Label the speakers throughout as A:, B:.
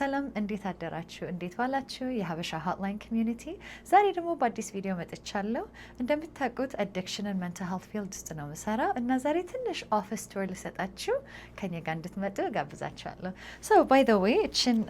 A: ሰላም፣ እንዴት አደራችሁ? እንዴት ዋላችሁ? የሀበሻ Hotline community ዛሬ ደግሞ በአዲስ ቪዲዮ መጥቻለሁ። እንደምታውቁት addiction and mental health field ውስጥ ነው የምሰራው እና ዛሬ ትንሽ office tour ልሰጣችሁ ከኔ ጋር እንድትመጡ ጋብዛችኋለሁ። So by the way እችን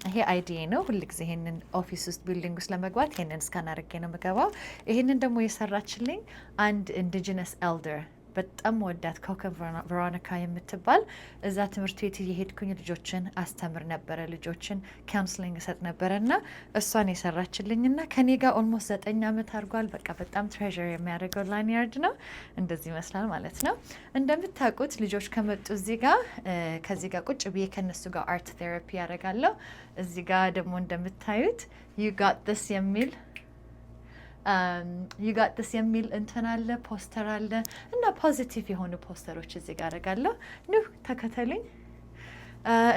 A: ይሄ ID ነው። ሁልጊዜ ይሄንን office ውስጥ building ውስጥ ለመግባት ይሄንን scan አድርጌ ነው የምገባው። ይሄንን ደግሞ የሰራችልኝ አንድ indigenous elder በጣም የምወዳት ኮከብ ቬሮኒካ የምትባል፣ እዛ ትምህርት ቤት እየሄድኩኝ ልጆችን አስተምር ነበረ፣ ልጆችን counseling እሰጥ ነበረ እና እሷን የሰራችልኝ እና ከኔ ጋር almost 9 ዓመት አድርጓል። በቃ በጣም treasure የማደርገው lanyard ነው። እንደዚህ ይመስላል ማለት ነው። እንደምታውቁት ልጆች ከመጡ እዚህ ጋር ከዚህ ጋር ቁጭ ብዬ ከነሱ ጋር art therapy ያደርጋለሁ። እዚህ ጋር ደግሞ እንደምታዩት "You got this" የሚል እንትን አለ፣ ፖስተር አለ እና positive የሆኑ ፖስተሮች እዚህ ጋር አደርጋለሁ። ኑ ተከተሉኝ።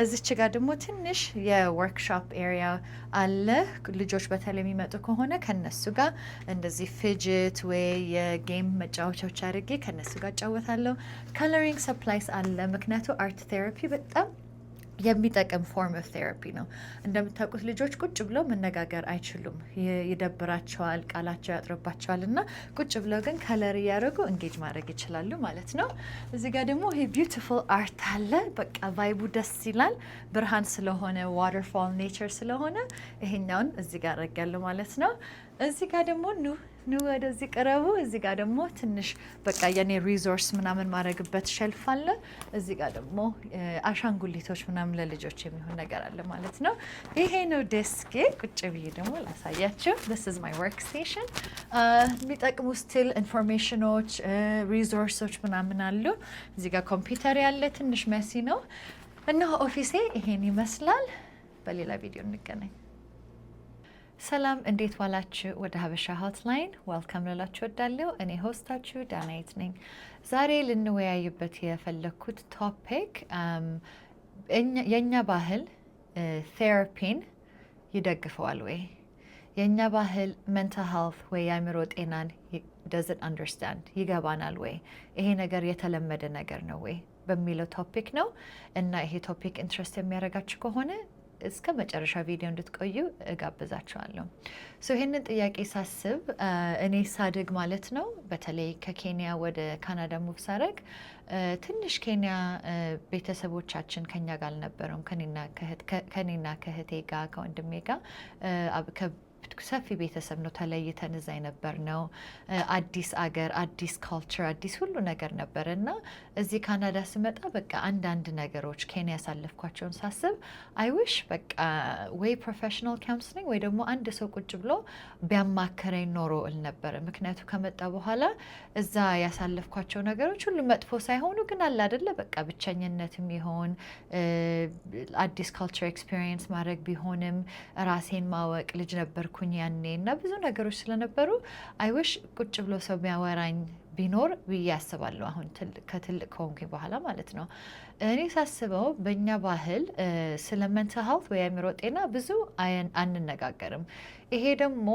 A: እዚች ጋር ደግሞ ትንሽ የ workshop area አለ። ልጆች በተለይ የሚመጡ ከሆነ ከነሱ ጋር እንደዚህ fidget ወይ የ game መጫወቻዎች አድርጌ ከነሱ ጋር እጫወታለሁ። Coloring supplies አለ። ምክንያቱ art therapy በጣም የሚጠቅም form of therapy ነው። እንደምታውቁት ልጆች ቁጭ ብለው መነጋገር አይችሉም፣ ይደብራቸዋል፣ ቃላቸው ያጥርባቸዋል እና ቁጭ ብለው ግን color እያደረጉ engage ማድረግ ይችላሉ ማለት ነው። እዚህ ጋር ደግሞ ይሄ beautiful art አለ። በቃ vibe ኡ ደስ ይላል። ብርሃን ስለሆነ፣ waterfall nature ስለሆነ ይሄኛውን እዚህ ጋር አደርጋለሁ ማለት ነው። እዚህ ጋር ደግሞ ኑ ኑ ወደዚህ ቅረቡ። እዚህ ጋር ደግሞ ትንሽ በቃ የኔ resource ምናምን ማድረግበት shelf አለ። እዚህ ጋር ደግሞ አሻንጉሊቶች ምናምን ለልጆች የሚሆን ነገር አለ ማለት ነው። ይሄ ነው desk ኤ። ቁጭ ብዬ ደግሞ ላሳያችሁ። This is my work station። የሚጠቅሙ still information ኖች፣ resource ኦች ምናምን አሉ። እዚህ ጋር ኮምፒውተር ያለ ትንሽ messy ነው እና office ኤ ይሄን ይመስላል። በሌላ ቪዲዮ እንገናኝ። ሰላም፣ እንዴት ዋላችሁ? ወደ ሀበሻ Hotline welcome ልላችሁ እወዳለሁ። እኔ host ኣችሁ ዳናይት ነኝ። ዛሬ ልንወያይበት የፈለግኩት topic የእኛ ባህል therapy ን ይደግፈዋል ወይ? የእኛ ባህል mental health ወይ የአእምሮ ጤናን does it understand፣ ይገባናል ወይ? ይሄ ነገር የተለመደ ነገር ነው ወይ በሚለው topic ነው እና ይሄ topic interest የሚያደርጋችሁ ከሆነ እስከ መጨረሻ ቪዲዮ እንድትቆዩ እጋብዛችኋለሁ። So ይህንን ጥያቄ ሳስብ እኔ ሳድግ ማለት ነው፣ በተለይ ከኬንያ ወደ ካናዳ move ሳረግ ትንሽ ኬንያ ቤተሰቦቻችን ከኛ ጋር አልነበረም። ከኔና ከእህቴ ጋር፣ ከወንድሜ ጋር፣ ሰፊ ቤተሰብ ነው ተለይተን እዛ የነበር ነው። አዲስ አገር፣ አዲስ culture፣ አዲስ ሁሉ ነገር ነበር እና እዚህ ካናዳ ስመጣ በቃ አንዳንድ ነገሮች ኬንያ ያሳለፍኳቸውን ሳስብ I wish በቃ ወይ professional counseling ወይ ደግሞ አንድ ሰው ቁጭ ብሎ ቢያማከረኝ ኖሮ እል ነበረ። ምክንያቱ ከመጣ በኋላ እዛ ያሳለፍኳቸው ነገሮች ሁሉ መጥፎ ሳይሆኑ ግን አለ አይደለ በቃ ብቸኝነትም ይሆን፣ አዲስ culture experience ማድረግ ቢሆንም፣ ራሴን ማወቅ፣ ልጅ ነበርኩኝ ያኔ እና ብዙ ነገሮች ስለነበሩ I wish ቁጭ ብሎ ሰው ቢያወራኝ ቢኖር ብዬ አስባለሁ። አሁን ከትልቅ ከሆንኩኝ በኋላ ማለት ነው። እኔ ሳስበው በእኛ ባህል ስለ mental health ወይ የአእምሮ ጤና ብዙ አንነጋገርም። ይሄ ደግሞ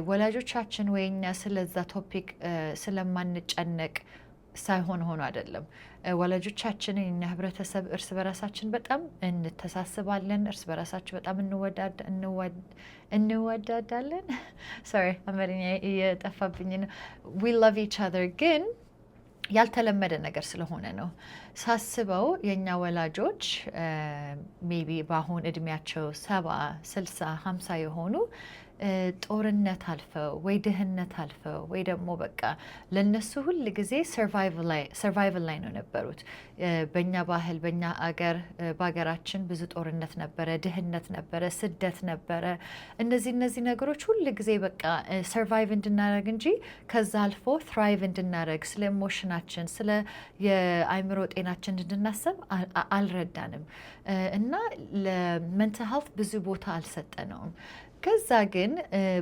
A: ወላጆቻችን ወይ እኛ ስለዛ topic ስለማንጨነቅ ሳይሆን ሆኖ አይደለም። ወላጆቻችን፣ የኛ ህብረተሰብ እርስ በራሳችን በጣም እንተሳስባለን፣ እርስ በራሳችን በጣም እንወዳዳለን። Sorry፣ አማርኛ እየጠፋብኝ ነው። We love each other ግን ያልተለመደ ነገር ስለሆነ ነው። ሳስበው የእኛ ወላጆች maybe በአሁን እድሜያቸው 70፣ 60፣ 50 የሆኑ ጦርነት አልፈው ወይ ድህነት አልፈው ወይ ደግሞ በቃ ለነሱ ሁል ጊዜ survival ላይ ነው የነበሩት። በእኛ ባህል፣ በእኛ አገር፣ በሀገራችን ብዙ ጦርነት ነበረ፣ ድህነት ነበረ፣ ስደት ነበረ። እነዚህ ነገሮች ሁል ጊዜ በቃ survive እንድናደርግ እንጂ ከዛ አልፎ thrive እንድናደርግ፣ ስለ emotion ኣችን፣ ስለ የአእምሮ ጤናችን እንድናስብ አልረዳንም እና ለ mental health ብዙ ቦታ አልሰጠነውም። ከዛ ግን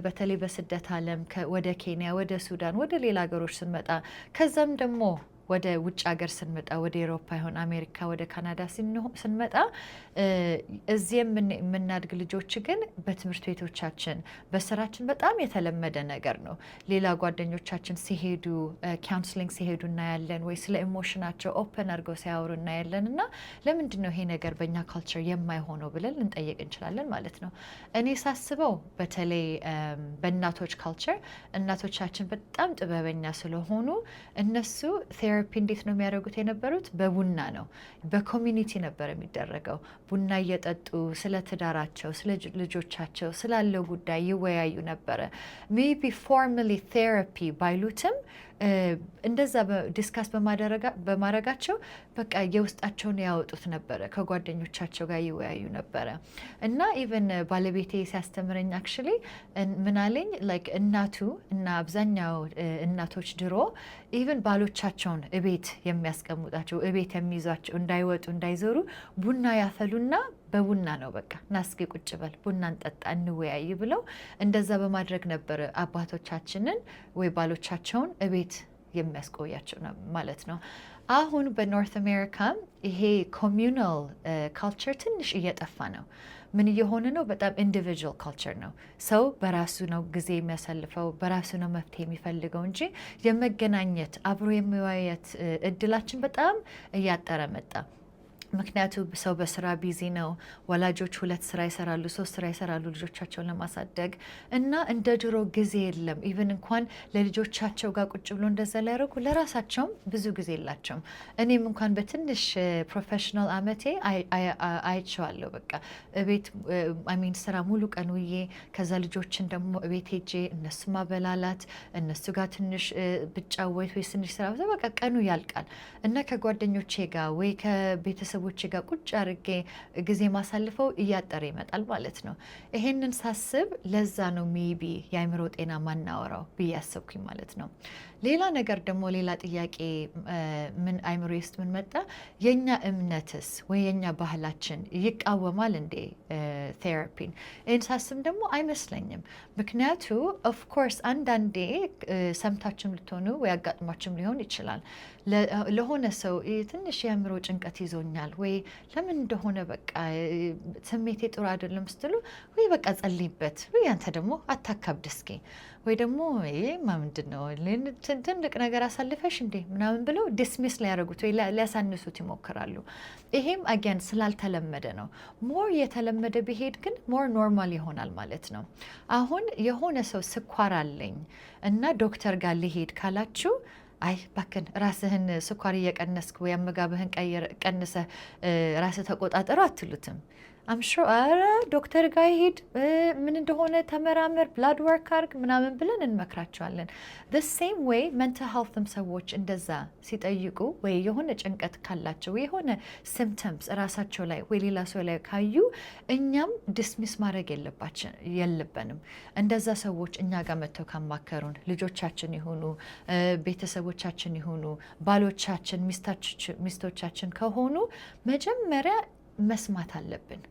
A: በተለይ በስደት ዓለም ወደ ኬንያ፣ ወደ ሱዳን፣ ወደ ሌላ ሀገሮች ስንመጣ ከዛም ደግሞ ወደ ውጭ ሀገር ስንመጣ፣ ወደ ኤሮፓ ይሆን አሜሪካ፣ ወደ ካናዳ ስንመጣ፣ እዚህ የምናድግ ልጆች ግን በትምህርት ቤቶቻችን፣ በስራችን በጣም የተለመደ ነገር ነው። ሌላ ጓደኞቻችን ሲሄዱ፣ counseling ሲሄዱ እናያለን፣ ወይ ስለ emotion ኣቸው open አድርገው ሲያወሩ እናያለን። እና ለምንድን ነው ይሄ ነገር በእኛ culture የማይሆነው ብለን ልንጠይቅ እንችላለን ማለት ነው። እኔ ሳስበው በተለይ በእናቶች culture እናቶቻችን በጣም ጥበበኛ ስለሆኑ እነሱ therapy እንዴት ነው የሚያደርጉት የነበሩት? በቡና ነው፣ በ community ነበር የሚደረገው። ቡና እየጠጡ ስለ ትዳራቸው፣ ስለ ልጆቻቸው፣ ስላለው ጉዳይ ይወያዩ ነበረ። Maybe formally therapy ባይሉትም እንደዛ discuss በማድረጋቸው በቃ የውስጣቸውን ያወጡት ነበረ። ከጓደኞቻቸው ጋር ይወያዩ ነበረ። እና even ባለቤቴ ሲያስተምረኝ actually ምን አለኝ፣ like እናቱ እና አብዛኛው እናቶች ድሮ even ባሎቻቸውን እቤት የሚያስቀምጧቸው፣ እቤት የሚይዟቸው፣ እንዳይወጡ እንዳይዞሩ ቡና ያፈሉና በቡና ነው፣ በቃ ና እስኪ ቁጭ በል፣ ቡና እንጠጣ፣ እንወያይ ብለው እንደዛ በማድረግ ነበር አባቶቻችንን ወይ ባሎቻቸውን እቤት የሚያስቆያቸው ማለት ነው። አሁን በ North America ይሄ communal culture ትንሽ እየጠፋ ነው። ምን እየሆነ ነው? በጣም individual culture ነው። ሰው በራሱ ነው ጊዜ የሚያሳልፈው፣ በራሱ ነው መፍትሄ የሚፈልገው እንጂ የመገናኘት፣ አብሮ የመወያየት እድላችን በጣም እያጠረ መጣ። ምክንያቱ ሰው በስራ busy ነው። ወላጆች ሁለት ስራ ይሰራሉ፣ ሶስት ስራ ይሰራሉ ልጆቻቸውን ለማሳደግ እና እንደ ድሮ ጊዜ የለም። Even እንኳን ለልጆቻቸው ጋር ቁጭ ብሎ እንደዛ ሊያደርጉ ለራሳቸውም ብዙ ጊዜ የላቸውም። እኔም እንኳን በትንሽ professional አመቴ አይቼዋለሁ። በቃ እቤት፣ I mean ስራ ሙሉ ቀን ውዬ ከዛ ልጆችን ደግሞ እቤት ሄጄ እነሱ ማበላላት፣ እነሱ ጋር ትንሽ ብጫወት ወይ ትንሽ ስራ፣ በቃ ቀኑ ያልቃል እና ከጓደኞቼ ጋር ወይ ከቤተሰቦቼ ጋር ቁጭ አድርጌ ጊዜ ማሳልፈው እያጠረ ይመጣል ማለት ነው። ይሄንን ሳስብ ለዛ ነው maybe የአእምሮ ጤና ማናወራው ብዬ አሰብኩኝ ማለት ነው። ሌላ ነገር ደግሞ፣ ሌላ ጥያቄ ምን አይምሮ ውስጥ ምን መጣ? የኛ እምነትስ ወይ የኛ ባህላችን ይቃወማል እንዴ therapy ን? ይህን ሳስብ ደግሞ አይመስለኝም። ምክንያቱ of course አንዳንዴ ሰምታችሁም ልትሆኑ ወይ አጋጥሟችሁም ሊሆን ይችላል። ለሆነ ሰው ትንሽ የአእምሮ ጭንቀት ይዞኛል ወይ ለምን እንደሆነ በቃ ስሜቴ ጥሩ አይደለም ስትሉ፣ ወይ በቃ ጸልይበት፣ ወይ አንተ ደግሞ አታካብድ እስኪ፣ ወይ ደግሞ ይሄማ ምንድን ነው፣ ትልቅ ነገር አሳልፈሽ እንዴ ምናምን ብለው dismiss ሊያደርጉት ወይ ሊያሳንሱት ይሞክራሉ። ይሄም again ስላልተለመደ ነው። More እየተለመደ ቢሄድ ግን more normal ይሆናል ማለት ነው። አሁን የሆነ ሰው ስኳር አለኝ እና ዶክተር ጋር ልሄድ ካላችሁ፣ አይ ባክን ራስህን ስኳር እየቀነስክ ወይ አመጋገብህን ቀንሰህ ራስህ ተቆጣጠረው አትሉትም። I'm sure ኧረ ዶክተር ጋር ሂድ፣ ምን እንደሆነ ተመራመር፣ blood work አርግ ምናምን ብለን እንመክራቸዋለን። The same way mental health ም ሰዎች እንደዛ ሲጠይቁ ወይ የሆነ ጭንቀት ካላቸው ወይ የሆነ symptoms ራሳቸው ላይ ወይ ሌላ ሰው ላይ ካዩ እኛም dismiss ማድረግ የለብንም። እንደዛ ሰዎች እኛ ጋር መጥተው ካማከሩን፣ ልጆቻችን ይሁኑ፣ ቤተሰቦቻችን ይሁኑ፣ ባሎቻችን፣ ሚስቶቻችን ከሆኑ መጀመሪያ መስማት አለብን።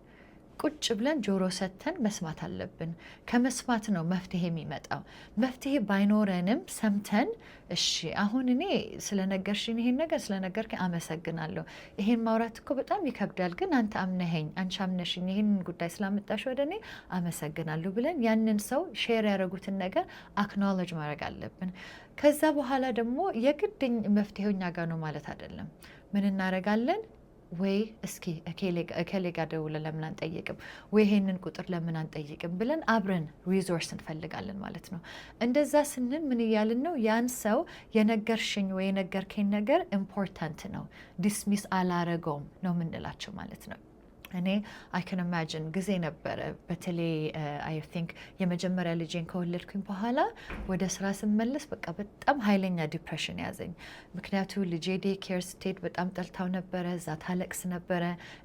A: ቁጭ ብለን ጆሮ ሰጥተን መስማት አለብን። ከመስማት ነው መፍትሄ የሚመጣው። መፍትሄ ባይኖረንም ሰምተን እሺ አሁን እኔ ስለነገርሽኝ፣ ይሄን ነገር ስለነገርከኝ አመሰግናለሁ። ይሄን ማውራት እኮ በጣም ይከብዳል፣ ግን አንተ አምነኸኝ፣ አንቺ አምነሽኝ ይሄንን ጉዳይ ስላመጣሽ ወደ እኔ አመሰግናለሁ ብለን ያንን ሰው share ያደረጉትን ነገር acknowledge ማድረግ አለብን። ከዛ በኋላ ደግሞ የግድ መፍትሄው እኛ ጋር ነው ማለት አይደለም። ምን እናደርጋለን? ወይ እስኪ እከሌ ጋር ደውለን ለምን አንጠይቅም፣ ወይ ይሄንን ቁጥር ለምን አንጠይቅም ብለን አብረን resource እንፈልጋለን ማለት ነው። እንደዛ ስንል ምን እያልን ነው? ያን ሰው የነገርሽኝ ወይ የነገርከኝ ነገር important ነው፣ dismiss አላረገውም ነው የምንላቸው ማለት ነው። እኔ I can imagine ጊዜ ነበረ፣ በተለይ I think የመጀመሪያ ልጄን ከወለድኩኝ በኋላ ወደ ስራ ስመለስ በቃ በጣም ኃይለኛ depression ያዘኝ። ምክንያቱ ልጄ daycare ስትሄድ በጣም ጠልታው ነበረ፣ እዛ ታለቅስ ነበረ።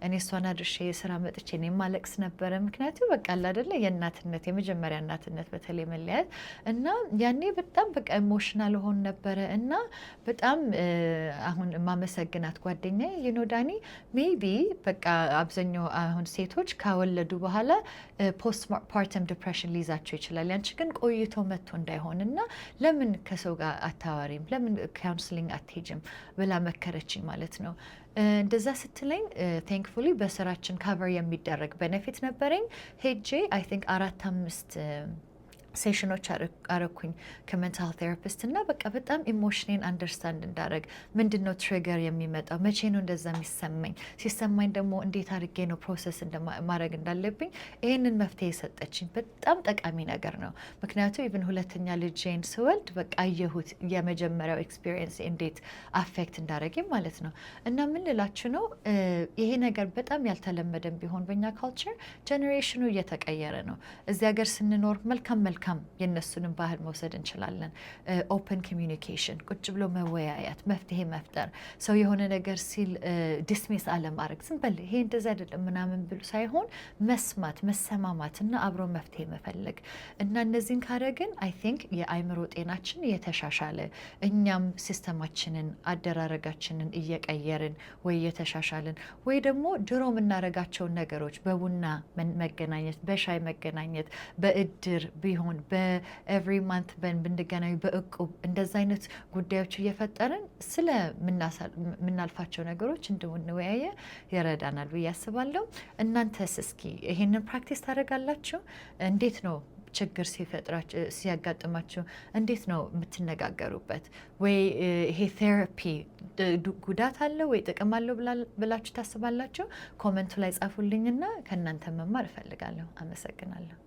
A: እኔ እሷን አድርሼ ስራ መጥቼ እኔም አለቅስ ነበረ። ምክንያቱ በቃ አለ አይደለ የእናትነት፣ የመጀመሪያ እናትነት በተለይ መለያየት እና ያኔ በጣም በቃ emotional ሆን ነበረ። እና በጣም አሁን የማመሰግናት ጓደኛዬ ዳኒ maybe በቃ አብዛኛው አብዛኛው አሁን ሴቶች ከወለዱ በኋላ postpartum depression ሊይዛቸው ይችላል። ያንቺ ግን ቆይቶ መጥቶ እንዳይሆን እና ለምን ከሰው ጋር አታዋሪም፣ ለምን counseling አትሄጅም ብላ መከረችኝ ማለት ነው። እንደዛ ስትለኝ thankfully በስራችን cover የሚደረግ benefit ነበረኝ። ሄጄ I think አራት አምስት session ኦች አረኩኝ ከ mental therapist እና በቃ በጣም emotion ኔን understand እንዳረግ፣ ምንድን ነው trigger የሚመጣው፣ መቼ ነው እንደዛ የሚሰማኝ፣ ሲሰማኝ ደግሞ እንዴት አድርጌ ነው process ማድረግ እንዳለብኝ ይህንን መፍትሄ የሰጠችኝ በጣም ጠቃሚ ነገር ነው። ምክንያቱም even ሁለተኛ ልጄን ስወልድ በቃ አየሁት የመጀመሪያው experience እንዴት affect እንዳደረገኝ ማለት ነው። እና ምን ልላችሁ ነው፣ ይሄ ነገር በጣም ያልተለመደም ቢሆን በእኛ culture generation ኑ እየተቀየረ ነው። እዚህ ሀገር ስንኖር መልካም መልካም የእነሱንም ባህል መውሰድ እንችላለን። Open communication፣ ቁጭ ብሎ መወያየት፣ መፍትሄ መፍጠር፣ ሰው የሆነ ነገር ሲል dismiss አለማድረግ፣ ዝም በል ይሄ እንደዚ አይደለም ምናምን ብሎ ሳይሆን መስማት፣ መሰማማት እና አብሮ መፍትሄ መፈለግ እና እነዚህን ካደረግን I think የአእምሮ ጤናችን እየተሻሻለ፣ እኛም system ኣችንን አደራረጋችንን እየቀየርን ወይ እየተሻሻልን ወይ ደግሞ ድሮ የምናደርጋቸውን ነገሮች በቡና መገናኘት፣ በሻይ መገናኘት፣ በእድር ቢሆን፣ በ every month ብንገናኝ፣ በእቁብ እንደዛ አይነት ጉዳዮች እየፈጠርን ስለምናልፋቸው ነገሮች እንድንወያየ ይረዳናል ብዬ አስባለሁ። እናንተስ እስኪ ይሄንን practice ታደርጋላችሁ? እንዴት ነው ችግር ሲፈጥራችሁ፣ ሲያጋጥማችሁ እንዴት ነው የምትነጋገሩበት? ወይ ይሄ therapy ጉዳት አለው ወይ ጥቅም አለው ብላችሁ ታስባላችሁ? Comment ኡ ላይ ጻፉልኝና ከእናንተ መማር እፈልጋለሁ። አመሰግናለሁ።